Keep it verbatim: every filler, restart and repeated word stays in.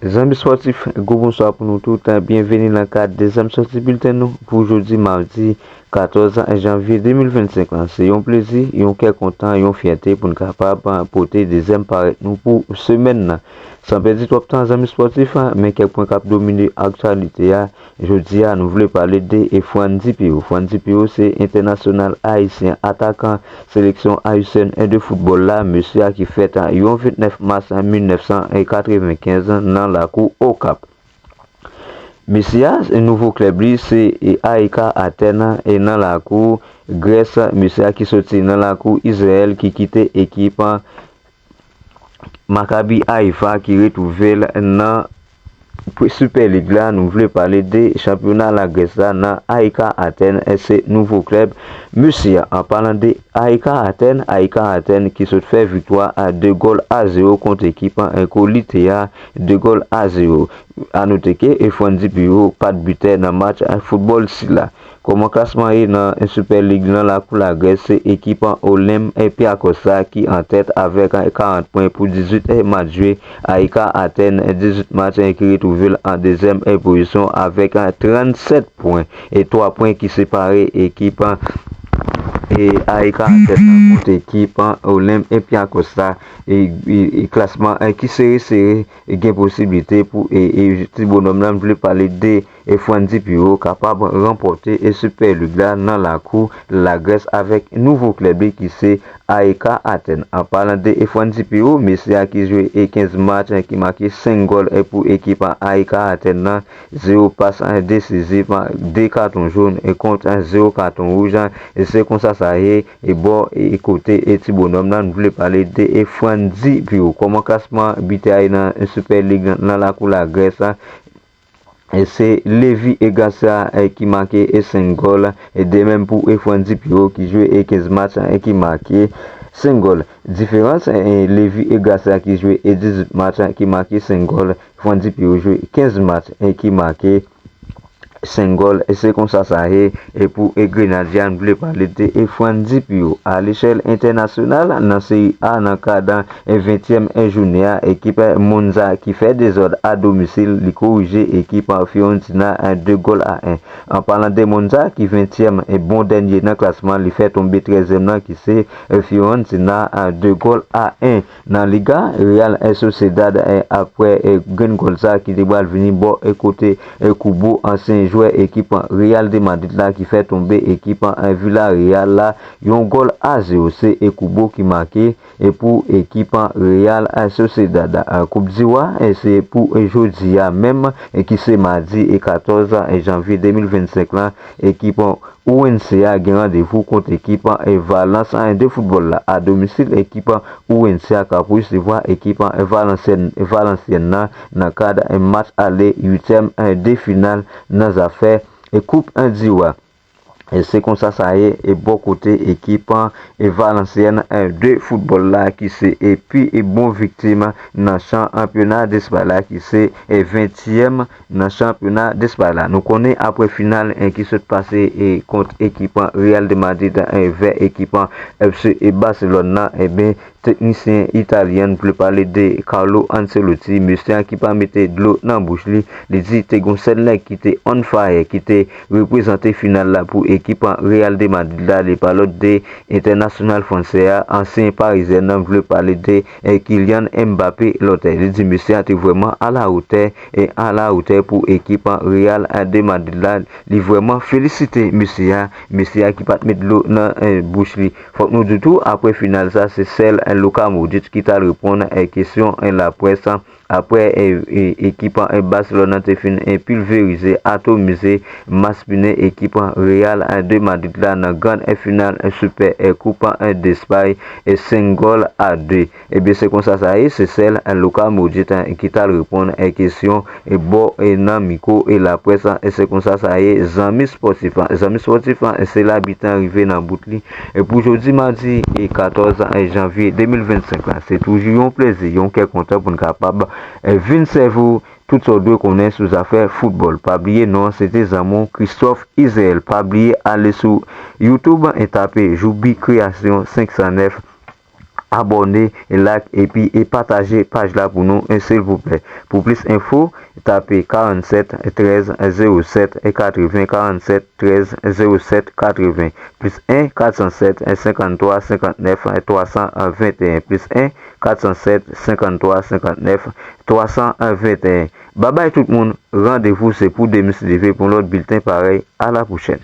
Zanmi spòtif, gwo bonswa pou nou tout. Byenveni nan kad dezyèm sòti bilten nou pou jodi madi katòz janvye de mil vennsenk lan. Se yon plezi, yon kè kontan, yon fyète pou n kapab pote dezyèm parèt nou pou semèn nan. San pèdi twòp tan, zanmi spòtif, men kèk pwen k ap domine aktyalite a. Jodi a, nou vle pale de Efrandy Pio. Efrandy Pio se entènasyonal ayisyen, atakan seleksyon ayisyèn de foutbòl la, mesye a ki fèt yon vennèf mas mil nèf san katrevenkenz nan lakou Okap. Mesye a, nouvo klèb li se AEK Atèn, e nan lakou Grès. Mesye a ki soti nan lakou Izrayèl, ki kite ekip Maccabi Haifa ki retwouve l nan Super League la. Nou vle pale de chanpyona Lagrès la nan AEK Atèn, se nouvo klèb mesye a. An palan de AEK Atèn, AEK Atèn ki sot fè viktwa a de gòl a zewo kont ekip Kolitea, de gòl a zewo. A note ke Efrandy Pio pa t bitè nan match foutbòl sila. Kòman klasman ye nan Super League nan lakou Lagrès, se ekip Olympiakos la ki antèt avèk karant pwen pou dizuit match jwe. AEK Atèn, dizuit match, ki retwouve l an dezyèm pozisyon avèk trannsèt pwen, e twa pwen ki separe ekip e AEK Atèn kont ekip Olympiakos la. E, e, e klasman ki sere sere, e gen posiblite pou e, e ti bonòm nan vle pale de Efrandy Pio kapab ranpòte e Super League la nan lakou Lagrès avèk nouvo klèb li ki se AEK Atèn. An palan de Efrandy Pio, mesye a ki jwe e kenz match, ki make senk gòl pou ekip AEK Atèn nan, zewo pas desiziv, de katon jòn kont zewo katon wouj. E se konsa sa ye, e bò e kote e ti bonòm nan, nou vle pale de Efrandy Pio. Kòman klasman bitè a ye nan Super League nan lakou Lagrès? E se Levi e Garcia, e, ki make e senk gòl, e de menm pou Efrandy Pio ki jwe e kenz match, e ki make senk gòl. Diferans, e, Levi e Garcia ki jwe e dizuit match, e ki make senk gòl, Efrandy Pio jwe kenz match, e ki make senk gòl. E se konsa sa ye, e pou e Grenadye a, nou vle pale de Efrandy Pio. A lechèl entènasyonal, nan Seri A, nan kad e ventyèm jounen an, ekip Monza ki fè dezòd a domisil, li korije ekip Fiorentina de gòl a en. An palan de Monza ki ventyèm e bon dènye nan klasman, li fè tonbe trèzyèm nan ki se Fiorentina de gòl a en. Nan Liga, Real Sociedad, e, apre e grenn gòl sa ki te pral vini bò e kote e Kubo, ansyen jwè ekip Real de Madrid la ki fè tonbe ekip Villarreal la yon gòl a zewo. Se e Kubo ki make e pou ekip Real Sociedad. Koup di Wa, e se pou e jodi a menm, e ki se madi e katòz janvye de mil vennsenk lan, ekip U N C a gen randevou kont ekip e Valence de foutbòl la. A domisil, ekip U N C a k ap resevwa ekip Valenciennes, Valenciennes nan, nan kad match ale uityèm de final nan zafè e Koup di Wa. E se konsa sa ye, e bò kote ekip e Valenciennes de foutbòl la ki se e pi e bon viktim nan chanpyona Despay la, ki se e ventyèm nan chanpyona Despay la. Nou konnen apre final e ki sot pase e kont ekip Real de Madrid e vè ekip F C e Barcelone nan, e ben, teknisyen italyen, nou vle pale de Carlo Ancelotti, mesye a ki pa mete dlo nan bouch li, li di te gon sèl nèg ki te on fire, ki te reprezante final la pou ekip Real de Madrid la, li pa lòt de entènasyonal fransè a, ansyen parizyen nan, vle pale de e Kylian Mbappé lòtè. Li di mesye a te vrèman alawotè, e alawotè pou ekip Real de Madrid la. Li vrèman felisite mesye a, mesye a ki pa t met dlo nan e bouch li. Fòk nou di tou, apre final sa, se sèl e Luka Modric ki t al reponn e kesyon e laprès. Apre e, e, ekip e Barcelone nan te fin e pilverize, atomize, maspinen ekip Real de Madrid la nan grann e final e Super e Koup de Espay e senk gòl a de. Ebyen, se konsa sa ye, se sèl Luka Modric ki t al reponn e kesyon e bò e nan mikwo e laprès. E se konsa sa ye, zanmi spòtif. Zanmi spòtif, se la bitan rive nan bout li. E pou jodi madi e katòz janvye de mil vennsenk la, se toujou yon plezi, yon kè kontan pou n kapab e vin sèvi w tout sa w dwe konnen sou zafè foutbòl. Pa bliye non, se te zanmi w Christophe Israël. Pa bliye ale sou YouTube e tape Joubi Création senk san nèf. abòne, like epi e pataje paj la pou nou, e silvouplè. Pou plis enfo, tape karannset trèz zewo sèt katreven, karannset trèz zewo sèt katreven, plis en kat san sèt senkanntwa senkannnèf twa san venteyen, plis en kat san sèt senkanntwa senkannnèf twa san venteyen. Babay tout moun, randevou se pou demen si Dye vle pou yon lòt bilten parèy. A la pwochèn.